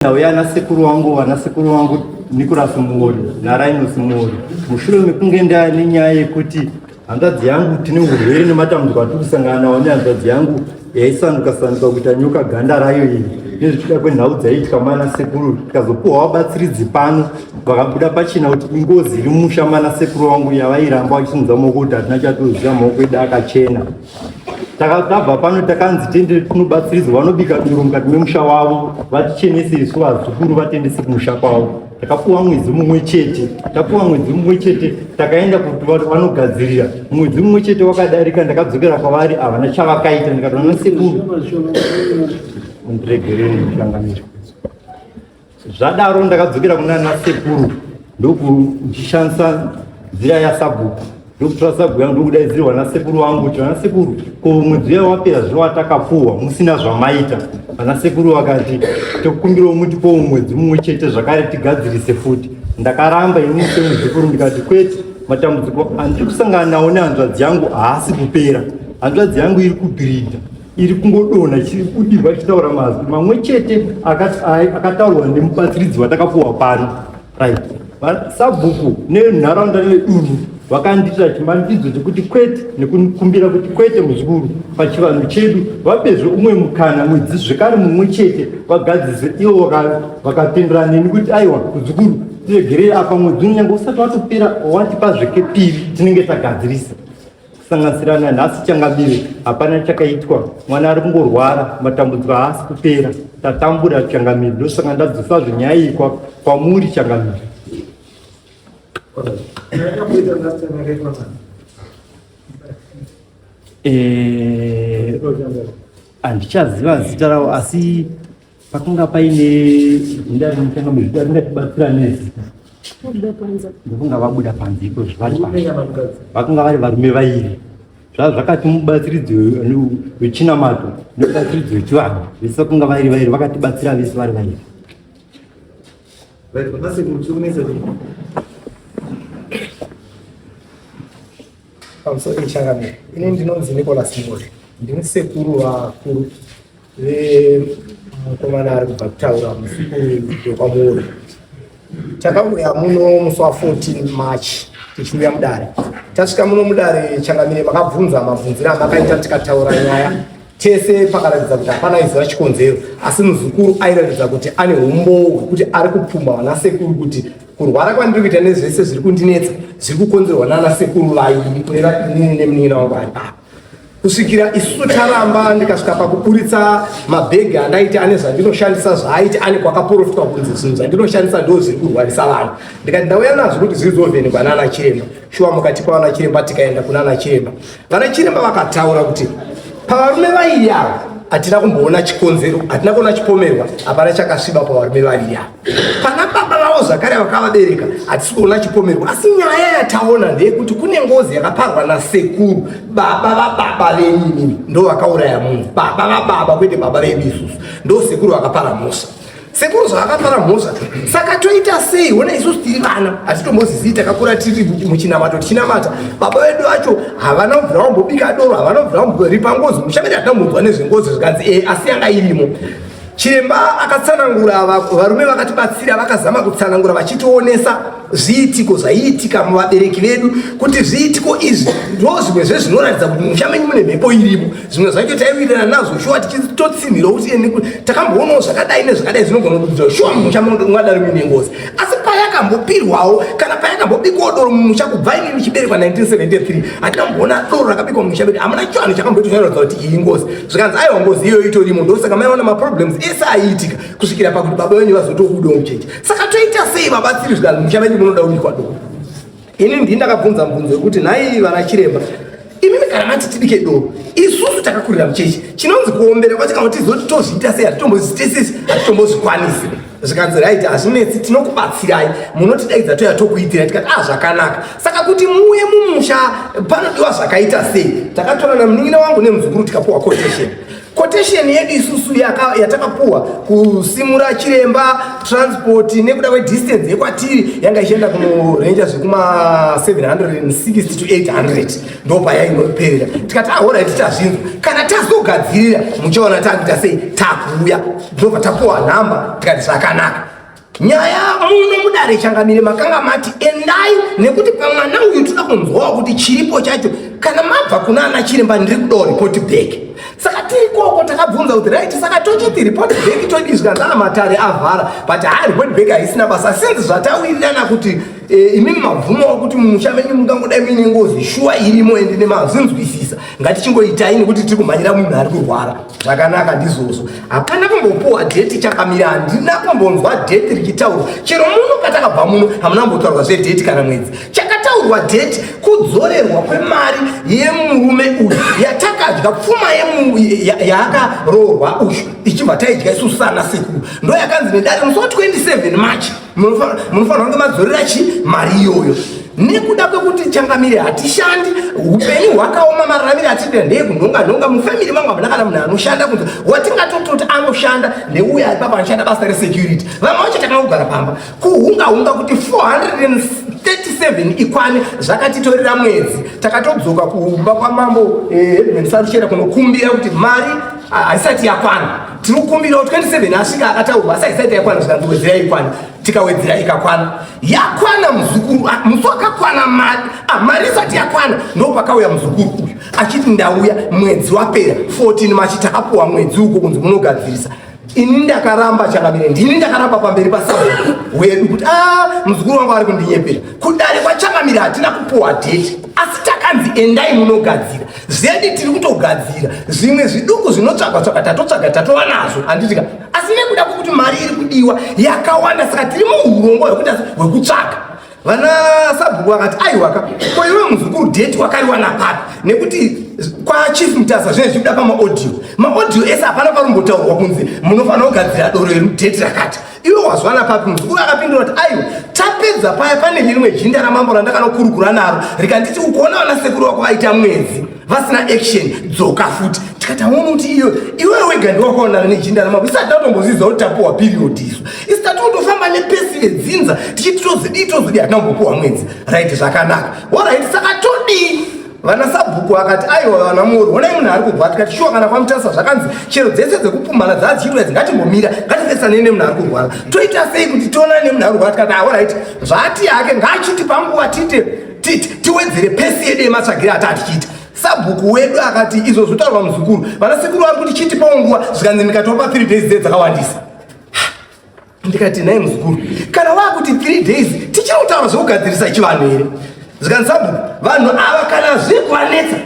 Nhau yana sekuru wangu vana sekuru wangu Nicholas Muori naRainos Muori mushure mekunge ndane nyaya yekuti hanzvadzi yangu tine urwere nematambudziko atiri kusangana nawo nehanzvadzi yangu yaisanduka sanduka kuita nyoka ganda rayo iri nezvichida kwenhau dzaiitwa mana sekuru tikazopuhwa vabatsiridzi pano vakabuda pachena kuti ingozi iri mumusha mana sekuru wangu yavairamba vachisimudza maoko kuti hatina chatoziva maoko edu akachena Takabva pano takanzi tiende kunobatsiridzwa vanobika doro mukati memusha wavo vatichenese isu vazukuru vatendese kumusha kwavo. Takapuwa mwedzi mumwe chete, tapuwa mwedzi mumwe chete takaenda kuti vanogadzirira. Mwedzi mumwe chete wakadarika ndakadzokera kwavari havana chavakaita ndikati vana sekuru mundiregerere muchangamire. Zvadaro ndakadzokera kuna nasekuru ndokuchishandisa nzira yasabhuku ndokutora sabhuku yangu ndokudaidzirwa nasekuru wangu kuti vana sekuru ko mwedzi uya wapera zvino watakapuhwa musina zvamaita vana sekuru vakati tokumbirawo mutipowo mwedzi mumwe chete zvakare tigadzirise futi ndakaramba ini semuzukuru ndikati kwete matambudziko andiri kusangana nawo nehanzvadzi yangu haasi kupera hanzvadzi yangu iri kubhiridha iri kungodonha ichibudirwa ichitaura mazwi mamwe chete akataurwa nemubatsiridzi watakapuwa pano right sabhuku nenharaunda nedunhu vakandiitira chimanikidzo chekuti kwete nekukumbira kuti kwete muzukuru pachivanhu chedu vapezve umwe mukana mwedzi zvekare mumwe chete vagadzise ivo vakapindura neni kuti aiwa muzukuru tiregerei apa mwedzi unyange usati watopera watipa zvekepiri tinenge tagadzirisa kusanganisira nanhasi changamire hapana chakaitwa mwana ari kungorwara matambudziko haasi kupera tatambura changamire ndosaka ndadzosa zvenyaya iyi kwamuri changamire eh, handichaziva zita ravo asi Pakanga paine jinda rinotanga muzvita ringatibatsira nezita. Ndokunga vabuda panze iko zvari vakanga vari varume vairi. Zvava zvakati mubatsiridzi wechinamato nemubatsiridzi wechivanhu vese vakanga vari vairi vakatibatsira vese vari vairi. Pamusoro changamire, ini ndinonzi Nicholas Ngori, ndini sekuru vakuru vemukomana ari kubva kutaura muzukuru wekwamuuri. Takauya muno musi wa 14 March tichiuya mudare. Tasvika muno mudare changamire, makabvunza mabvunziro amakaita tikataura nyaya tese, pakaratidza kuti hapana aiziva chikonzero, asi muzukuru airatidza kuti ane umbowo hwekuti ari kupumha vanasekuru kuti kurwara kwandiri kuita nezvese zviri kundinetsa zviri kukonzerwa nana sekuru vaini kureva inini nemunin'ina wangu ari papa kusvikira isusu taramba ndikasvika pakuburitsa mabhegi andaiti ane zvandinoshandisa zvaaiti ane kwakaporofitwa kunzi zvinhu zvandinoshandisa ndo zviri kurwarisa vanhu ndikati ndauya nazvo kuti zviri zovhenekwa nana chiremba shuwa mukatipa vana chiremba tikaenda kunana chiremba vana chiremba vakataura kuti pavarume vairi ava hatina kumboona chikonzero hatina kuona chipomerwa hapana chakasviba pavarume vaviri ava pana baba vavo zvakare vakavabereka hatisi kuona chipomerwa asi nyaya yataona ndeyekuti kune ngozi yakaparwa nasekuru baba vababa venyu imimi ndo vakauraya munhu baba vababa kwete baba vedu isusu ndo sekuru vakapara mhosva sekuru zvavakapara mhosva saka toita sei hona isusu tiri vana hatitombozizii takakura tiri muchinamato tichinamata baba vedu vacho havana kubvira vambobika doro havana kubvira vamboripa ngozi musha medu hatina kumbonzwa nezvengozi zvikanzi e asi yanga irimo Chiremba akatsanangura varume vakatibatsira vakazama kutsanangura vachitionesa zviitiko zvaiitika muvabereki vedu kuti zviitiko izvi ndo zvimwe zvezvinoratidza kuti musha menyu mune mhepo irimo zvimwe zvacho taiwirirana nazvo shuwa tichitotsinhira kuti takamboonawo zvakadai nezvakadai zvinogona kuita shuwa mumusha mungadari muine ngozi asi payakambopirwawo kana payakambobikwawo doro mumusha kubva ini ndichiberekwa 1973 hatina kumboona doro rakabikwa mumusha medu hamuna chivanhu chakamboitwa chinoratidza kuti iyi ngozi zvikanzi aiwa ngozi iyoyo itorimo ndosaka maiona maproblems ese aiitika kusvikira pakuti baba venyu vazotobudawo mucheche saka toita sei vabatsiri zvikanzi musha venyu munoda kubikwa doro ini ndii ndakabvunza mubvunzo wekuti nhai vana chiremba imimi kana mati tibike doro isusu takakurira muchechi chinonzi kuombera kwacho kana tizoti tozviita sei hatitombozvitisisi hatitombozvikwanisi zvikanzi right hazvinetsi tinokubatsirai munotidaidza toya tokuitira tikati ah zvakanaka saka kuti muuye mumusha panodiwa zvakaita sei takatorana munin'ina wangu nemuzukuru tikapuwa quotation. Quotation yedu isusu yatakapuwa kusimura chiremba transport nekuda kwedistance yekwatiri yanga ichienda kunorenja zvekuma 760 to 800 ndopayainoperera. Tikati ahora tichazvinzwa kana tazogadzirira, muchaona takuita sei, takuuya. Ndobva tapuwa nhamba, tikati zvakanaka. Nyaya muno mudare changamire makanga mati endai nekuti pamwana uyu toda kunzwawo kuti chiripo chacho. Kana mabva kuna ana chiremba, ndiri kudawo report back. Saka tiri koko takabvunza kuti right, saka tochiti report back todii? Zvikanzi matare avhara, but haa, report back haisina basa since zvatawirirana kuti imimi mabvumawo kuti mumusha menyu mungangodai muine ngozi shuwa irimo, ende nemazvinzwisisa, ngatichingoitai nekuti tiri kumhanyira munhu ari kurwara. Zvakanaka, ndizvozvo. Hapana kumbopuwa date chakamira, handina kumbonzwa date richitaurwa. Chero muno patakabva muno hamuna kumbotaurwa zvedate kana mwedzi. Chakataurwa date kudzorerwa kwemari yemurume uyu yatakadya, pfuma yaakaroorwa uyu ichibva taidya isusu sana sekuru, ndo yakanzi nedare musi wa27 March munofanira kunge madzorera chi mari iyoyo. Nekuda kwekuti changamire hatishandi, upenyu hwakaoma, mararamire atinoita ndeyekunhonga nhonga. Mufamily mangu hamuna kana munhu anoshanda kunze. Watingatototi anoshanda ndeuya ari papa, anoshanda basa resecurity. Vamwe vacho takangogara pamba. Kuhunga hunga kuti 437 ikwane zvakatitorera mwedzi. Takatodzoka kumba kwamambo Headman Saruchera kunokumbira kuti mari haisati yakwana, tiri kukumbira 27 asvika akataurwa, asi haisati yakwana. Zvikanzi wedzerai ikwane. Tikawedzera ikakwana. Yakwana muzukuru, musi wakakwana mari, mari isati yakwana, ndopakauya muzukuru uyu achiti ndauya mwedzi wapera 14 March. Takapuwa mwedzi uko kunzi munogadzirisa. Ini ndakaramba changamire, ndini ndakaramba pamberi pasabhuku wedu kuti a muzukuru wangu ari kundinyepera. Kudare kwachangamire hatina kupuwa date, asi takanzi endai munogadzira. Zvedi tiri kutogadzira zvimwe zviduku zvinotsvagwa tsvaga, tatotsvaga, tatova nazvo, handitika? Asi nekuda kwekuti mari iri kudiwa yakawanda, saka tiri muurongwa hwekuita hwekutsvaga. Vana sabhuku vakati aiwaka, ko iwe muzukuru date wakariwana papi? Nekuti kwaChief Mutasa zvinenge zvichibuda pamaaudio, maaudio ese hapana parumbotaurwa kunzi munofanira kugadzira doro yeru date rakati. Iwe wazwana papi? Muzukuru akapindura kuti aiwa, tapedza paya pane rimwe jinda ramambo randakanokurukura naro, rikanditi ukuona vana sekuru vako vaita mwedzi vasina action, dzoka futi. Tikati aona kuti iyo iwewe wega ndiwakaonana nejinda ramambo, isati tatombozviziva kuti tapuwa period isu. Isi tatotofamba nepace yedzinza tichiti tozidii tozidii, hatina kumbopuwa mwedzi. Right, zvakanaka, alright, saka todii? Vana sabhuku akati aiwa, vana Mori, honai munhu ari kurwara. Tikati shuwa, kana kwaMutasa zvakanzi chero dzese dzekupumhana dzadzichiitwa idzi ngatimbomira, ngatifesanei nemunhu ari kurwara. Toita sei kuti tionane nemunhu ari kurwara? Tikati alright, zvati hake ngaachiti panguva tiite tiwedzere pace yedu yematsvagiro ati atichiita. Sabhuku wedu akati izvo zvotaurwa muzukuru, vana sekuru vari kuti chitipawo nguva. Zvikanzi ndikatopa 3 days dze dzakawandisa. Ndikati nhai muzukuru, kana wakuti 3 days, tichiri kutaura zvekugadzirisa chivanhu here? Zvikanzi sabhuku, vanhu ava kana zviri kuvanetsa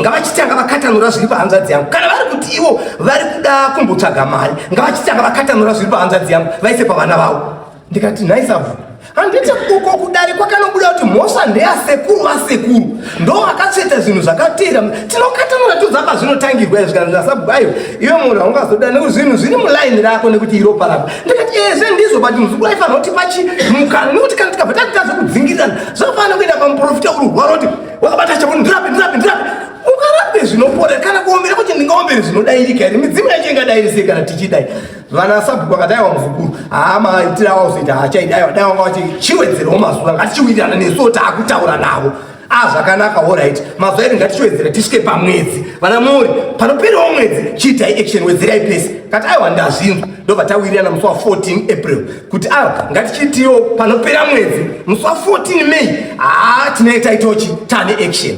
ngavachitanga vakatanura zviri pahanzvadzi yangu. Kana vari kuti ivo vari kuda kumbotsvaga mari, ngavachitanga vakatanura zviri pahanzvadzi yangu vaise pavana vavo. Ndikati nhai sabhuku, handiti uko kudare kwakanobuda kuti mhosva ndeyasekuru vasekuru, ndo vakatsveta zvinhu zvakatera, tinokatanura todzapa zvinotangirwa. Zvikanzi nasabhuku aiwa, iwe munhu haungazoda nekuti zvinhu zviri mulaini rako nekuti iropa rako. Ndikati ezve ndizvo, but muzukuru aifanira kuti pachi mukana, nekuti kana tikabva takuita zvekudzingirirana zvakafanira kuenda pamuprofita uri rwara kuti wakabata chako, ndirape, ndirape, ndirape, ukarape zvinopora. Kana kuombera kuti ndingaombere zvinodairika here? Midzimu yacho ingadairisei kana tichidai? Vana sabhuku vakati aiwa muzukuru, haa, maitira wauzoita haachaidi. Aiwa, dai wanga wachiwedzerawo mazuva, ngatichiwirirana nesuwo taakutaura navo. A zvakanaka, alright, mazuva edu ngatichiwedzera tisvike pamwedzi. Vana Mori, panoperawo mwedzi chiitai action, wedzerai pace. Kati aiwa, ndazvinzwa. Ndobva tawirirana musi wa14 April kuti aiwa, ngatichiitiwo panopera mwedzi musi wa14 May, haa, tinee taitochi tane action.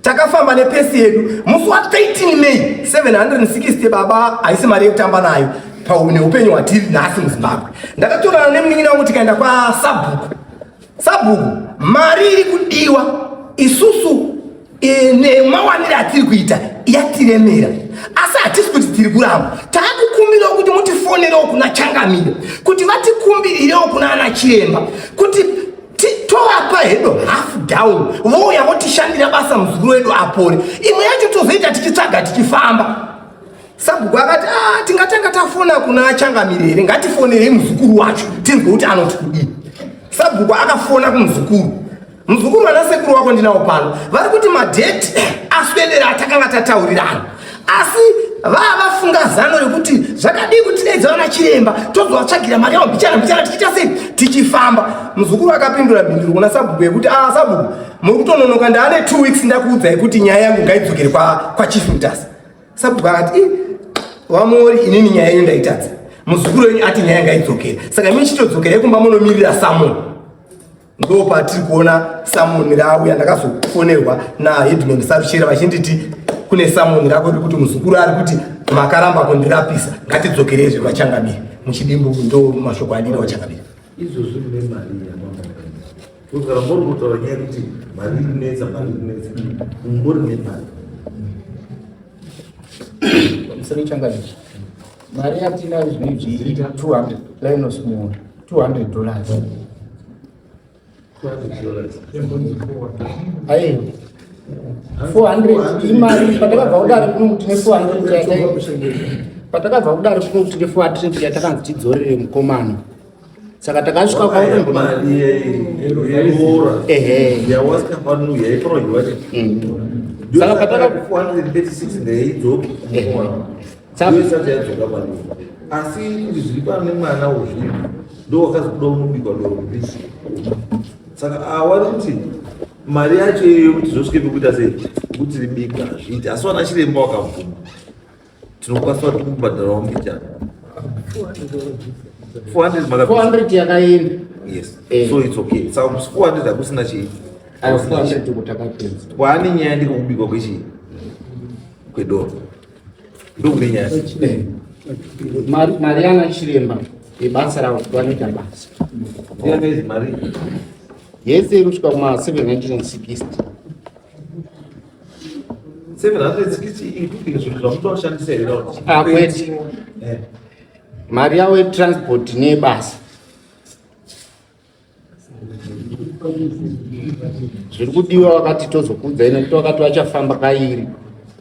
Takafamba nepace yedu musi wa13 May. 760 baba haisi mari yekutamba nayo neupenyu hwatiri nhasi muZimbabwe. Ndakatorana nemunin'ina wangu tikaenda kwasabhuku. Sabhuku, mari iri kudiwa isusu nemawaniro atiri kuita yatiremera, asi hatisi kuti tiri kuramba. Taakukumbirawo kuti mutifonerewo kuna changamire kuti vatikumbirirewo kuna ana chiremba kuti tovapa hedu half down, vouya votishandira basa, muzukuru wedu apore. Imwe yacho tozoita tichitsvaga tichifamba. Sabhuku akati ah, tingatanga tafona kuna changamire here? Ngatifonerei muzukuru wacho tinzwe kuti anoti kudii. Sabhuku akafona kumuzukuru. Muzukuru, vana sekuru wako ndinawo pano, vari kuti madate aswedera atakanga tataurirana, asi Vava vafunga zano rekuti zvakadii kutidaidza vana chiremba tozovatsvagira mari yavo mbichana mbichana tichiita sei tichifamba. Muzukuru akapindura mhinduro kuna sabhuku yekuti ah sabhuku muri kutononoka ndaane 2 weeks ndakuudzai kuti nyaya yangu ngaidzokere kwa, kwa chief Mutasa. Sabhuku akati vamori inini nyaya yenyu ndaitadza. Muzukuru wenyu ati nyaya ngaidzokere. Saka imi chitodzokerai kumba munomirira summon. Ndo patiri kuona summon rauya ndakazofonerwa naheadman Saruchera vachinditi kune summon rako riri kuti muzukuru ari kuti makaramba kundirapisa ngatidzokerezve vachangamire. Muchidimbu ndo mashoko andiri vachangamire. Izvozvi mune mari yamama kugara muri kutaura nyaya yekuti mari iri kunetsa mari iri kunetsa mumbori nemari pamusoro changamire mari yatinayo zvinezvi iri 200 linos more 200 dollars aiwa 400 imari patakabva kudare kuno tine 400 patakabva kudare kuno tine 400 yatakanzi tidzorere mukomana saka takasvika saka pataka 436 ndeyidzoki asi kuti zviri pano nemwana uzviri ndo wakazobuda unobikwa doro kupisi saka awari kuti mari yacho iyoyo kuti zvosvike pekuita sei kuti ribikwa hazviiti asi wana chiremba wakabvuma tinokwanisa kuti kubhadharawo mbichana 400 yakaenda yes eh. So it's okay. Saka 400 hakusina chii kwaane nyaya ndiko kubikwa kwechii kwedoro ndokune nyaya eh. Mari yana chiremba yebasa ravo vanoita basa mari yese iri kusvika kuma 760 760 including zvinhu zvamunoshandisa here? Ah, kwete eh. Mari yavo yetransport neyebasa zviri kudiwa vakati tozokuudzai nekuti vakati vachafamba kairi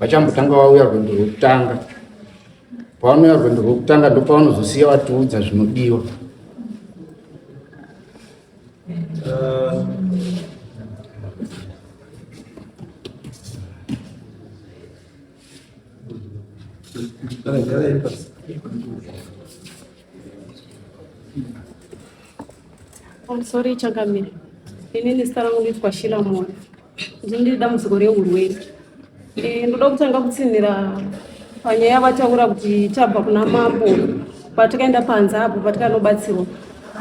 vachambotanga vauya rwendo rwekutanga pavanouya rwendo rwekutanga ndopavanozosiya vatiudza zvinodiwa. Pamusoro changamire, inini zita rangu ndinoitwa Sheila Moyo, ndini dambudziko reurwere. Eh, ndoda kutanga kutsinhira panyaya yavataura kuti tabva kuna mambo patakaenda panze apo patakanobatsirwa.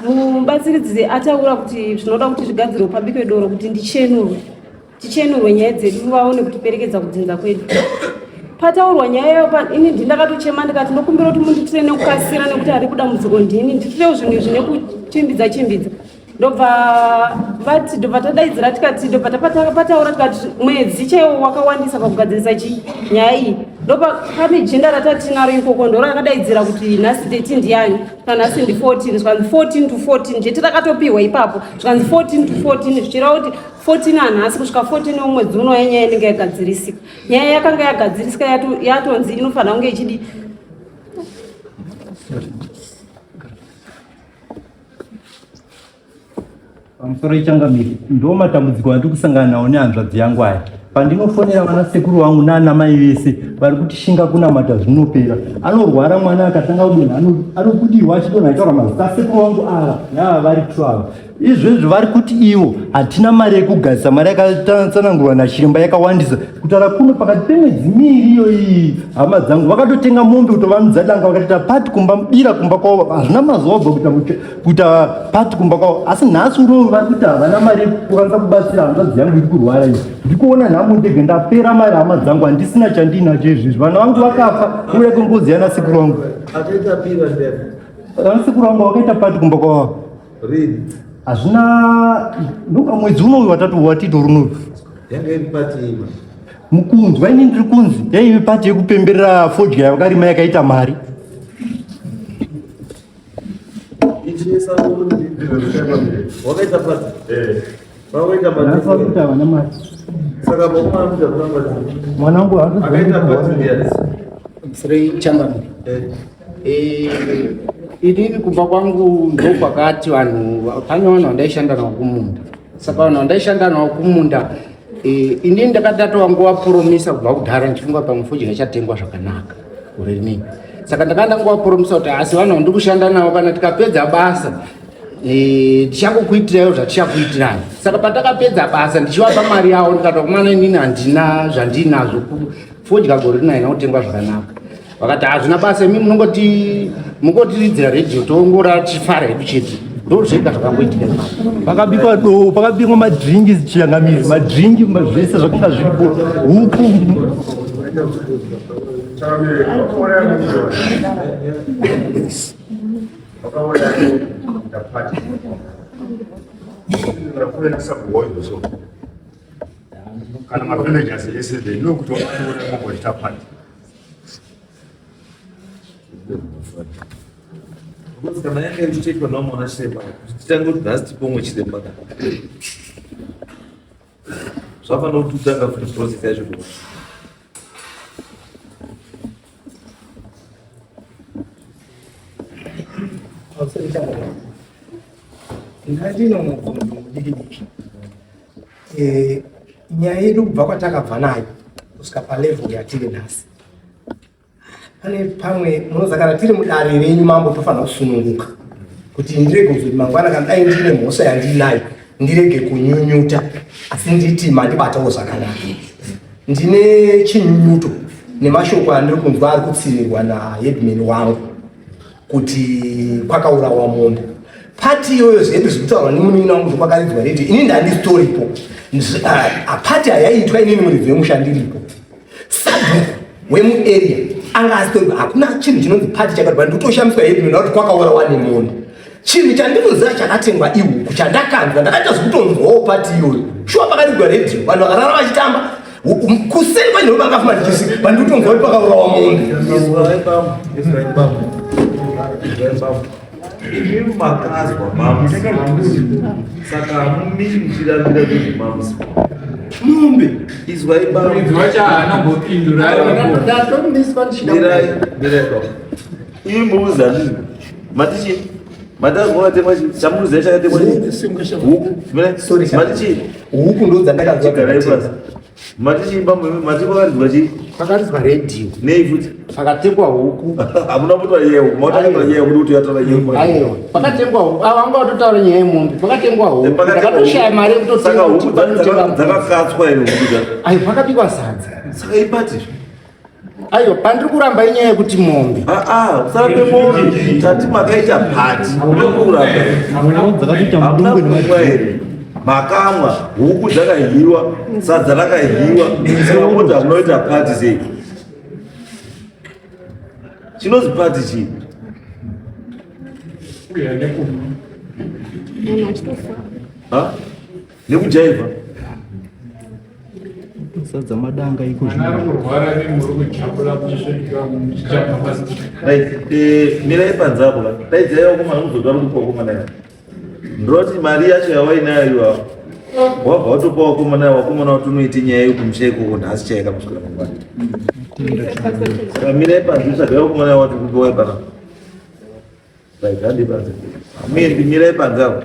Mubatsiridzi ataura kuti zvinoda kuti zvigadzirwe pabikwe doro kuti ndichenurwe. Tichenurwe nyaya dzedu vaone kutiperekedza kudzinza kwedu. Pataurwa nyaya yayo ini ndini ndakatochema ndikati ndokumbira kuti munditire nekukasira nekuti ari kudambudziko ndini nditirewo zvinhu izvi nekuchimbidza chimbidza. Ndobva vati ndobva tadaidzira tikati ndobva pataura tikati mwedzi chaiwo wakawandisa pakugadzirisa chi nyaya iyi. Ndopa pane jinda ratatinaro ikoko ndorakadaidzira kuti nhasi date ndiyani kana nhasi ndi 14 zvikanzi 14 to 14 jeti rakatopihwa ipapo zvikanzi 14 to 14 zvichireva kuti 14 anhasi kusvika 14 womwedzi uno yenyaya inenge yagadzirisika. Nyaya yakanga yagadzirisika yatonzi inofanira kunge ichidi Pamusoro ichangamire, ndo matambudziko andiri kusangana nawo nehanzvadzi yangu aya. Pandinofonera vana sekuru vangu nana mai vese vari kuti shinga kunamata zvinopera. Anorwara mwana akatanga kudonha anobudirwa achidonha achitaura mazita asekuru vangu ava neava vari two ava. Izvezvi vari kuti ivo hatina mari yekugadzisa mari yakatsanangurwa nachiremba yakawandisa. Kutaura kuno pakati pemwedzi miiri iyoyi hama dzangu vakatotenga mombe kutovanudza danga vakatoita pati kumba bira kumba kwavo hazvina mazuva obva kuita kuita pati kumba kwavo asi nhasi uno vari kuti havana mari yekukwanisa kubatsira hanzvadzi yangu iri kurwara iyi. Ndikuona nhamo ndega ndapera mari hama dzangu handisina chandiinacho izvezvi vana vangu vakafa uye kwengozi yana sekuru vangu. Vana sekuru vangu vakaita pati kumba kwavo. Rini? Hazvina ndoka mwedzi uno watatu watito runo. Yanga iri pati ima. Mukunzwa ini ndiri kunzi yaive pati yekupemberera fodya yavakarima yakaita mari. Wakaita pati? Eh. Wakaita pati. Nhasi vakuita havana mari. Saka vakomana kuita kuna pati. Mwana wangu akaita pati ndiani? Srei changamire. Eh. Eh, inini kumba kwangu ndokwakati vanhu pane vanhu vandaishanda navo kumunda saka vanhu vandaishanda navo kumunda eh, inini ndakati ndatova nguva promisa kubva kudhara ndichifunga pamwe fodya ichatengwa zvakanaka. gore rinei. Saka ndakanga ndangovapromisa kuti asi vanhu vandiri kushanda navo kana tikapedza basa eh, tichakukuitiraiwo zvatichakuitirai. Saka patakapedza basa ndichivapa mari yavo ndikati vakomana inini handina zvandinazvo fodya gore rino haina kutengwa zvakanaka. Vakati hazvina basa imi munongoti mungotiridzira redhiyo toongora tichifara hedu chete. Ndo zvega zvakangoitika ipapo. Pakabikwa doo, pakabikwa madringi changamire, madringi zvese zvakanga zviripo, huku. Kana mavillagers ese they know kuti wakatora mombe wachiita party. Because kana yanga ichitoitwa naumwana chiremba titange kuti nhasi tipe umwe chiremba ka zvafanira kuti utanga futi process yacho kuva Ndandino mubvunzo mudiki diki. Eh, nyaya yedu kubva kwatakabva nayo kusvika palevel yatiri nhasi pane pamwe munoziva kana tiri mudare renyu mambo tofanira kusununguka kuti ndirege kuzoti mangwana kana dai ndine mhosva yandinayo ndirege kunyunyuta asi nditi mandibatawo zvakanaka ndine chinyunyuto nemashoko andiri kunzwa ari kutsirirwa naheadman wangu kuti kwakaurawa mombe pati iyoyo zvedu zviri kutaurwa nemunin'ina wangu kuti kwakaridzwa redhiyo ini ndanditoripo pati hayaitwa inini muridzi wemusha ndiripo sabhuku wemuarea anga asitoripo hakuna chinhu chinonzi pati chakadwa ndikutoshamiswa hedu nda kuti kwakaurawa nemombe chinhu chandinoziva chakatengwa ihuku chandakanzwa ndakaita zvekutonzwawo pati iyoyo shuwa pakaridzwa redhiyo vanhu vakarara vachitamba kuseni kwenhoro vakafuma ndichisvika vandikutonzwa kuti pakaurawa mombe Imi makazwa mams saka hamumiri muchirambira kuti mams mombe izwai Muridzi wacho haana kumbopindura aripo. Ndatomiswa ndichida mirai mirai baba imi muruzi handizvo mati chii mati azwa chii chamuruzi chakatemwa chii huku mirai Sorry, mati chii huku ndo dzandakanzwa chigarai pasi mati chii bambo imi mati kwakaridzwa chii Pakaridzwa redhiyo nei futi pakatengwa huku hamuna kutaura yeu mautaura yeu kuti kuti yataura yeu aiwa pakatengwa huku ava vanga vatotaura nyaya yemombe pakatengwa huku ndakatoshaya mari saka yekutotenga huku kuti panotenga mukadzi. dzakakatswa here huku dzacho aiwa pakabikwa sadza saka ipati aiwa pandiri kuramba inyaya yekuti mombe aa usarambe mombe tati makaita pati unokuramba Dzakatoita hamuna mudungwe kumwa here makamwa huku dzakahiwa sadza rakahiwa saka moti hamunoita pati sei chinozi pati chii Kuya nekumwa. Munhu achitofa. Ha? nekujaivha Sadza madanga iko Mwana ari kurwara nemuri kujambula muchisvika muchijamba pasi. Right, mirai panze apo ka daidzai vakomana kuzotaura kupa vakomana ava ndinoti mari yacho yawainayo iwawo wabva watopa vakomana ava vakomana vatonoite nyaya yekumusha ikoko nhasi chaika kusvikira mangwana saka mirai panze tsvagai vakomana ava wati kupiwai panapa right handi panze muendi mirai panze apo.